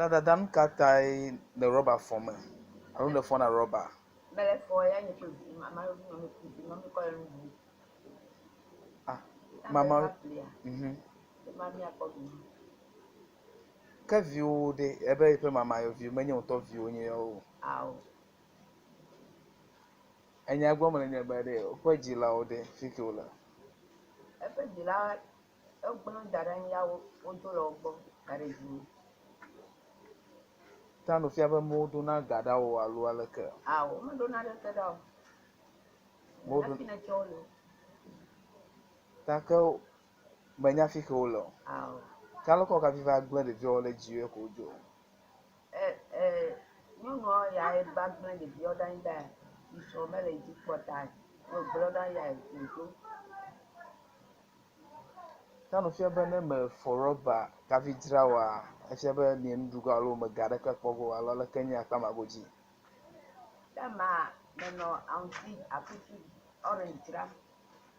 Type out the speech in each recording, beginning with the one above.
Ta dada nu ka tae le rɔba fɔ me alo le fɔna rɔba? Mele fɔ ya nye kple vi mama vi nɔ mi vi nɔ mi kɔ le nu ɖu. Ah, mama. Mhm. Ma mi akɔ ɖu. Ke viwo ɖe ebe eƒe mama yɔ viwo menye ŋutɔ viwo nye o. Ao. Enya gbɔ mele nye be ɖe woƒe dzilawo ɖe fi ke wole. Eƒe dzila egblẽ da ɖe anyi ya wodzo le wo gbɔ da ɖe dzi. Ta nu fia be mewoɖona ga ɖa o alo aleke? Ao, meɖona ɖeke ɖa o. Mewoɖo Hafi ne tsɔ wo le. Ta ke menya fi ke wole o. Ao. Ke aleke wɔ hafi va gblẽ ɖeviawo ɖe dziwòe ko wodzo? E e nyɔnua ya eva gblẽ ɖeviawo ɖe anyi ta yi srɔ̃ mele dzi kpɔ ta wogblẽ wo ɖe anyi ya wòdzo. Ta nu fia be ne mefɔ rɔba hafi dzra woa, efia be mie nuɖuɖu ge alo mega ɖeke kpɔ ge o alo aleke nye akpa ma godzi? Tema menɔ aŋuti akutu orange dzram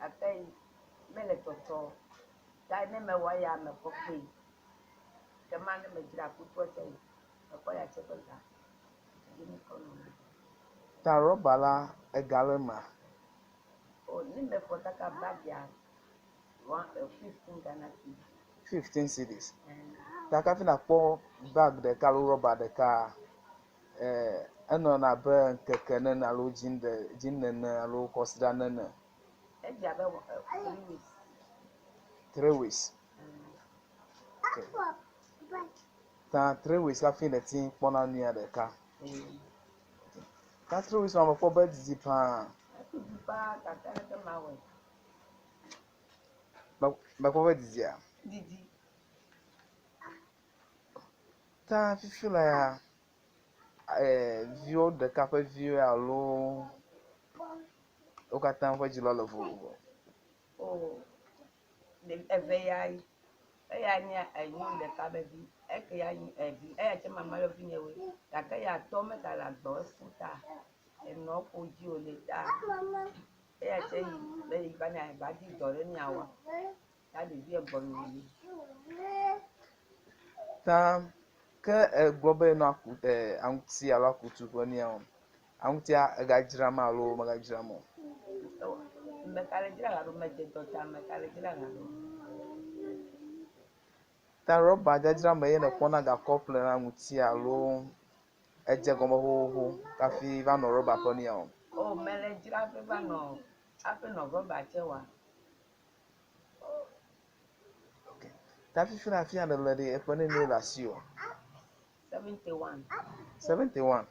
gake mele tsɔtsɔ ta ne mewɔ eya mekpɔ kpee. Kema ne medzra akutua tse mekpɔ ya tse ƒe ga. Ye mekɔ nɔ. Ta rɔba la ega le emea? O ne mefɔ kaka bagia one 15 Ghana cedis. 15 cedis. Ta hafi nakpɔ bag ɖeka alo rɔba ɖeka eh, enɔna abe ŋkeke nene alo dzi dzi nene alo kɔsiɖa nene. Edze abe 3 weeks. 3 weeks. Okay. Ta 3 weeks hafi nèti kpɔna nuya ɖeka. Ta 3 weeks ma mekpɔ be didi paa. Didi paa gake aleke mawɔe? Mekpɔ be didia? Didi. Ta fifi la ya viwo ɖeka ƒe viwo alo wo katã ƒe dzilawo le vovovo. O eve ya eya nye nyɔnu ɖeka ƒe vi eke ya nye evi eya tse mama yɔ vinyewoe gake ya tɔ megale agbe o eku ta enɔ ko dzi wòle ta eya tse yi be yi va ne va di dɔ ɖe miawɔ ta ɖevi egbɔ nɔ Ta ke egblɔ be yenɔ aku aŋuti alo akutu ƒe nuyawo. Aŋutia egadzram alo megadzram o? Meka le dzra haɖo medze dɔ ta meka le dzra haɖo. Ta rɔba dzadzra me ye nèkpɔna gakɔ ƒlena aŋuti alo edze gɔme xoxoxo hafi va nɔ rɔba ƒe nu ya wɔm? O mele dzra hafi va nɔ hafi nɔ rɔba tse wɔa. Okay. Ta fifi le afia nèle ɖe eƒe nenie le asiwò? 71. 71.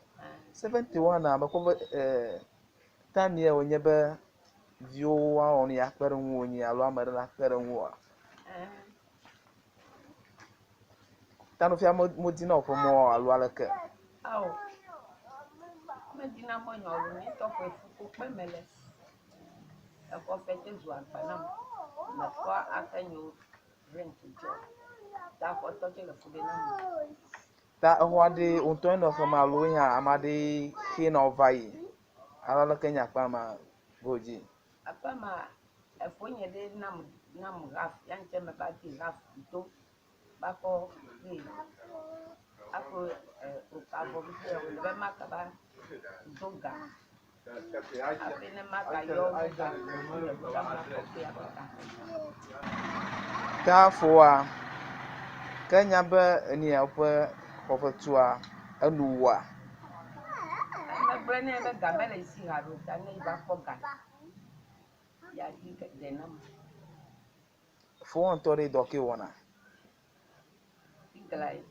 71 a mekpɔ be time ye wònye be viwo woawɔ nu ya kpe ɖe ŋuwò nyi alo ame ɖe nakpe ɖe ŋuwòa? Ta nufia modina woƒe mɔ alo aleke? Ao, medina mɔ nya o, nye ŋutɔ ƒe fukpekpe mele. Exɔ fe tse zu agba nam. Mekpɔ aƒe nyewo rent dzɔ. Ta xɔtɔ tse le fu ɖe nam. Ta exɔa ɖe wò ŋutɔe nɔ xeme alo hã ame aɖee xe na wo va yi? Alo aleke nye akpa ma godzi? Akpa ma efonye ɖe nam half ya ŋtsɛ meva di half do va kɔ xe aƒe avɔ vivi wòle be makaba do ga hafi ne magayɔ ga le ɖo makɔ kpe aƒe ta. Ta foa ke nya be enia woƒe xɔfetua enu wua? Megblɔ nɛ be ga mele esi haɖo ta ne yi va kpɔ ga ya di ɖe nam. Foa ŋutɔ ɖe dɔ ke wɔna? Iglae.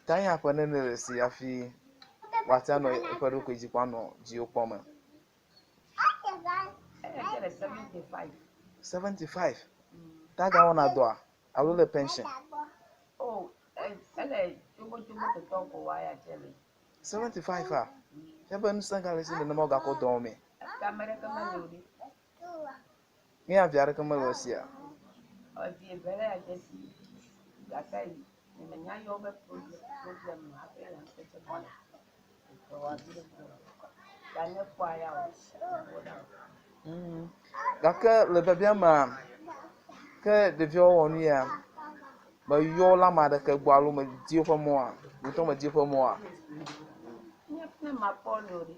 Ta ya ƒe nene le si hafi wòate anɔ eƒe ɖokui dzi kpɔm anɔ dziwò kpɔm me? Eya tse le 75. 75? Ta gawɔna dɔa alo le pension? O ele tsogbotsogbotɔ ko wa ya tse le. 75 a? Fia be ŋusẽ gale esi nenema wògakɔ dɔ wɔmee? Ame ɖeke mele o ɖe. Mía vi aɖeke mele esia? Evi eve le ya tse si gake nyemenya yɔ woƒe problem hafi ya ŋutɔ tse mele dɔ vi ɖe gbɔ. Ta ne kpɔa ya o, wo ɖa. Gake le biabia mea, ke ɖeviawo wɔ nu ya. Meyɔ le ame aɖeke gbɔ alo medi woƒe mɔa? Wò ŋutɔ medi woƒe mɔa? Nye ne makpɔ li o ɖe.